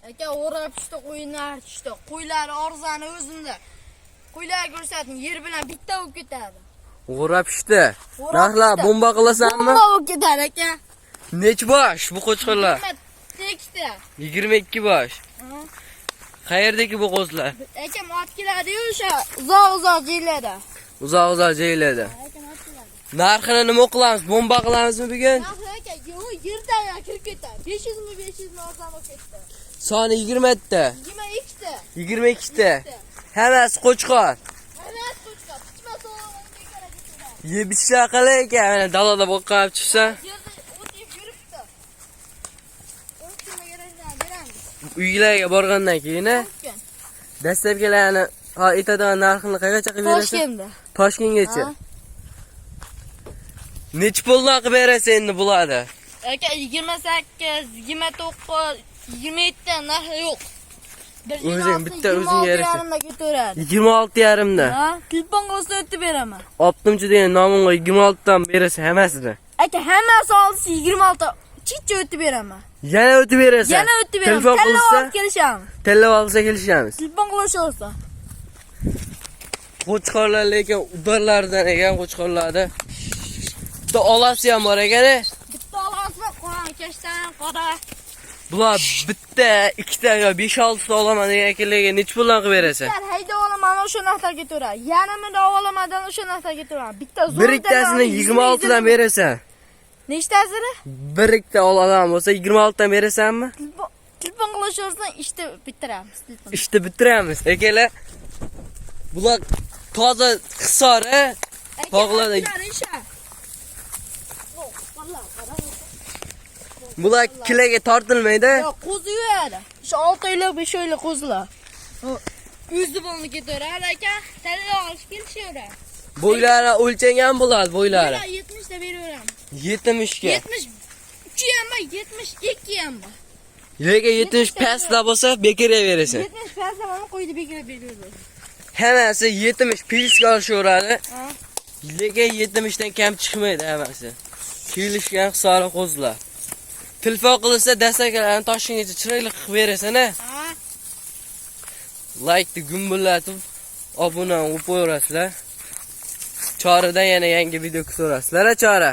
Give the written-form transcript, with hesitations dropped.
Aka, o'rab tushdi, qo'yinlar tushdi. Qo'ylar arzoni o'zimda. Qo'ylar ko'rsating, yer bilan bitta bo'lib ketadi. O'g'irlab pishdi. O'g'irlab Narxlar pishdi. bomba qilasanmi? Bomba bo'lib ketadi, aka. Nechi bosh bu qo'chqorlar? 22 ta. 22 bosh. Qayerdagi bu qo'zlar? Akam ot keladi-yu o'sha uzoq-uzoq joylarda. Uzoq-uzoq joylarda. Akam ot keladi. Narxini nima qilamiz? Bomba qilamizmi bugun? Narxi aka, yo'q, yerdan kirib ketadi. 500 mi, 500 mi arzon bo'lib ketdi. Soni 20 ta. 22 ta. 22 ta. Hammasi qo'chqor. Hammasi qo'chqor. Pichma so'g'ini kerak ketadi. Yeb ichishlar qalay ekan? Mana dalada boqqan chiqsa, Yerda o't yeb yuribdi. 10 kunga keraklarni beramiz. Uylarga borgandan keyin 10 kun. dastlabkilarni ha aytadigan narxini qayergacha qilib berasan? Toshkentda. Toshkentgacha. Ha. Nechi puldan qilib berasan endi bularni? Aka, 28, 29, 27 ta narxi yo'q. Bir O'zing bitta o'zingga yarasha. Yarimda ketaveradi. 26 yarimda. Ha, telefon qilsa o'tib beraman. Optimchi degan nomimga 26 dan berasan hammasini. Aka, hammasi olsa 26 chicha o'tib beraman. Yana o'tib berasan. Yana o'tib beraman. Telefon Tanlab qilsa, olib kelishamiz. tanlab olsa kelishamiz. Telefon qilishaversa. Qo'chqorlar lekin udarlardan ekan qo'chqorlarda. Bitta olasi ham bor ekan. Bitta olasi qora, kashtan qora. Bular bitta, ikkita yo 5-6 ta olaman degan ekanlarga nechi puldan qilib berasan? Bitta hayda olaman, o'sha narxlar ketaveradi. Yarmini olamadan o'sha narxlar ketaveradi. Bitta zo'r. Bir ikkitasini 26 dan berasan. Nechtasini? Bir ikkita oladigan bo'lsa 26 dan berasanmi? Telefon qilishaversa ishni bitiramiz. Telefon. Ishni bitiramiz. Akalar, bular toza Hisor, a? Tog'larda- Bular kilaga tortilmaydi. Yo'q, qo'zi yuradi. Shu 6 oylik, 5 oylik qo'zilar. O'zi bo'lni ketaveradi aka. Tanlab olish kelishaveradi. Bo'ylari o'lchangan bo'ladi, bo'ylari. Bular 70 ta beraveramiz. 70 ga. 73 ham bor, 72 ham bor. Lekin 70 pastda bo'lsa bekorga berasan. 70 pastda mana qo'ydi, bekor beraveradi. Hammasi 70 pilsga olishaveradi. Ha. Lekin 70 dan kam chiqmaydi hammasi. Kelishgan Hisori qo'zilar. Telefon qilsa dastlabkilarni Toshkentgacha chiroyli qilib berasan, a? Ha. Like'ni gumbillatib obuna bo'lib qo'yaverasizlar. Choridan yana yangi video kutaverasizlar, a Chora.